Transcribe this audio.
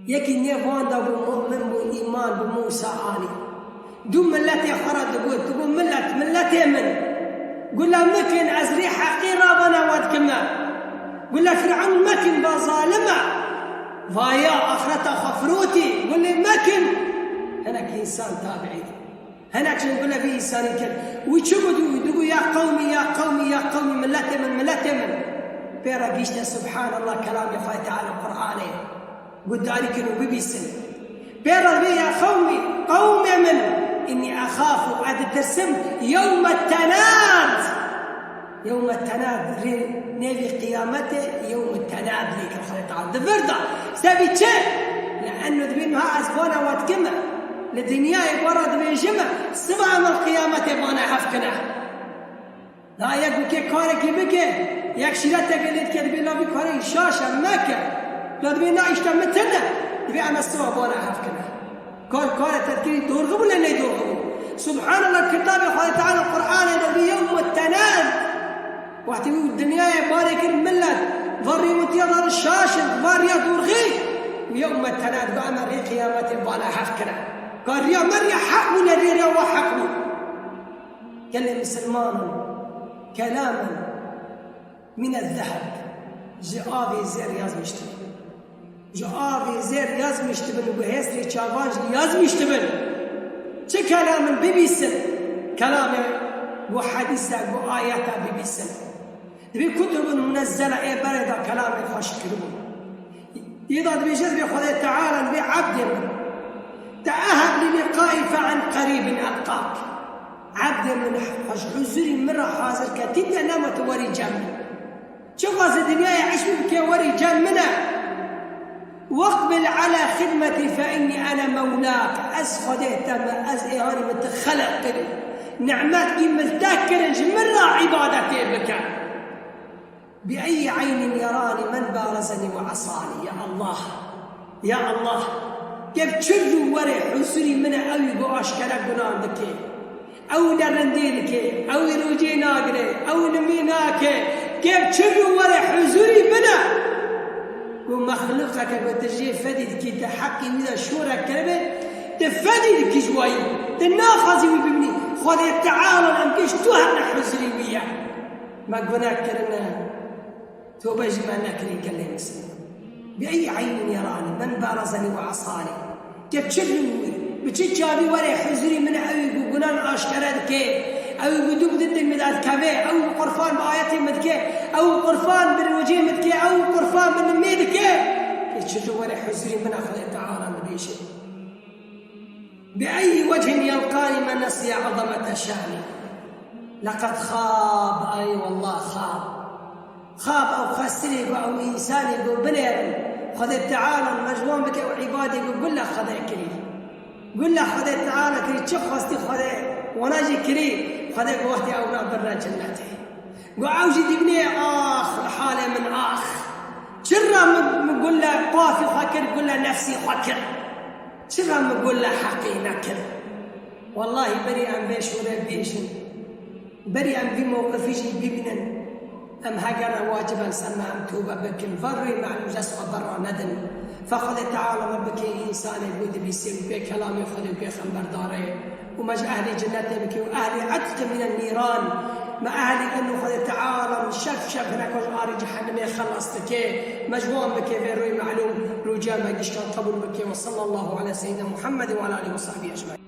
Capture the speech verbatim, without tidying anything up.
Yekî nêv wan de bû, mu'min bû, îman bi Mûsa anî. Du miletê xwe re digot, digot, "Milet, miletê min, gula mikin ez rê heqî rabana we dikime. Gula Fîrewn mekin, va zalim e. Va ya axireta xwe firotî, gulê mekin." Hinek însan tabiî. Hinek jin gule vî însanî kir. Wî çi got wî? Digot, "Ya qewmî, ya qewmî, ya qewmî, miletê min, miletê min." Pê re gihîşte, subhanallah, kelamê Xwedê Teala Qur'anê. Guhdarî kin û bibîsin. Pê re dibê, "Ya qewmî, qewmê min, înnî exafu, ez ditirsim, yewme tenad." Yewme tenad, rê nêvî qiyametê, yewme tenad lê kir Xwedê Teala. Di vir de, sebî çi? Li enno dibê niha ez bana we dikime. Li dinyayê we re dibêjime, siba em li qiyametê bana hev kine. Da yek wekê karekî bike, yek şîreteke lê dike, dibê, "La vî karê şaş e, meke." La dibê, "Na, îşte min tune." Dibê, "Em ê siba bana hev kine." Kar, karê te dikirî dorxî bû, lê ney dorxî bû. Subhanallah, kitabê Xwedê Teala Qur'anê de dibê yewme tenad. Wextî wî dinyayê barê kir, milet, va rêwitiya da şaş in, va riya dorxî. Yewme tenad, va em ê rê qiyametê bana hev kine. Ka riya me riya heq bû, ne rê riya wa heq bû. Gelê misilmanan, kelamen mine zeheb, ji avê zêr yazmiştibin. Ji avê zêr yazmiştibin, bi hêsrê çavan jî yazmiştibin. Çi kelamin bibîsin, kelamê gu hedîse, gu ayeta bibîsin. Dibê kutubun munezzela ê berê de kelamê xweş kiribû. Yê da dibêje, dibê Xwedê Teala dibê, "Ebdê min, teeheb li liqaî fe an qerîbin elqak." Ebdê min, xwe ji huzurî min re hazir ke, tî de nema tu werî cem min. Çiqas dinyayê eşq bike, werî cem min e. Weqbil ala xidmetî fe innî ene mewlak. Ez Xwedê te me, ez ê hanî min ti xeleq kirin. Nimet kî min te kirin, ji min re îbadetê bike. Bi eyî eynin yeranî men barezenî ve esanî. Ya Allah, ya Allah, kevçir û werê huzurî min e, ew ê ku aşkere gunan dike. Ew ne rindê dike, ew ê rojê nagire, ew nimê nake, kevçir û werê huzurî min e. Ku mexluqeke ku tu jê fedî dikî, tu heqî wî de şûre kiribe, tu fedî dikî ji wayî, tu naxwazî wî bibînî. Xwedê Teala em kê ji tu herne huzurî wî ye. Me gune kirine, tobe jî me nekirî gelê misilman. Bi eyî eynin yeranî, men barezenî ve esanî. Kevçir wî, bi çi çavî werê huzurî min e, ew ê ku gunan aşkere dike, ew ê ku dûk di dil min de dikeve, ew ê ku qurfan bi ayetê min dike, ew ê ku qurfan bi rojê min dike, ew ê ku qurfan bi nimê dike. Kevçir wî werê huzurî min e, Xwedê Teala dibêje. Bi eyî wechin yelqanî men nesiye ezemete şanî. Leqed xab, ay wallah xab. Xab ew xestirê ku ew însanê ku binêrin, Xwedê Teala me ji wan bike ew îbadê ku gule Xwedê kirî. Gule Xwedê Teala kirî, çi xwestî Xwedê wana jî kirî, Xwedê ku wextê ew na birre cennetê. Got, ew jî dibinê, ax, li halê min ax. Çira min, min gule qafî xwe kir, gule nefsî xwe kir. Çira min gule heqî nekir. Wellahî berî em vê şûrê bêjin, berî em vî mewqifî jî bibînin, em heger e wacib e li ser me em tobe bikin, van rûyê melûm ji dest xwe berra nedin. Fe Xwedê Teala me bike însanê ku dibîsê û pê kelamê Xwedê û pêxember dare û me ji ehlê cennetê bike û ehlê etqî mîne nîran. Me ehlî kin û Xwedê Teala min şev şev hineka ji arê cehennemê xelas dike. Me ji wan bike vê rûyê melûm, rûca me gişkan qebûl bike. Ve sallallahu ala seyyidina Muhammed ve ala alihi ve sahbihi ecmaîn.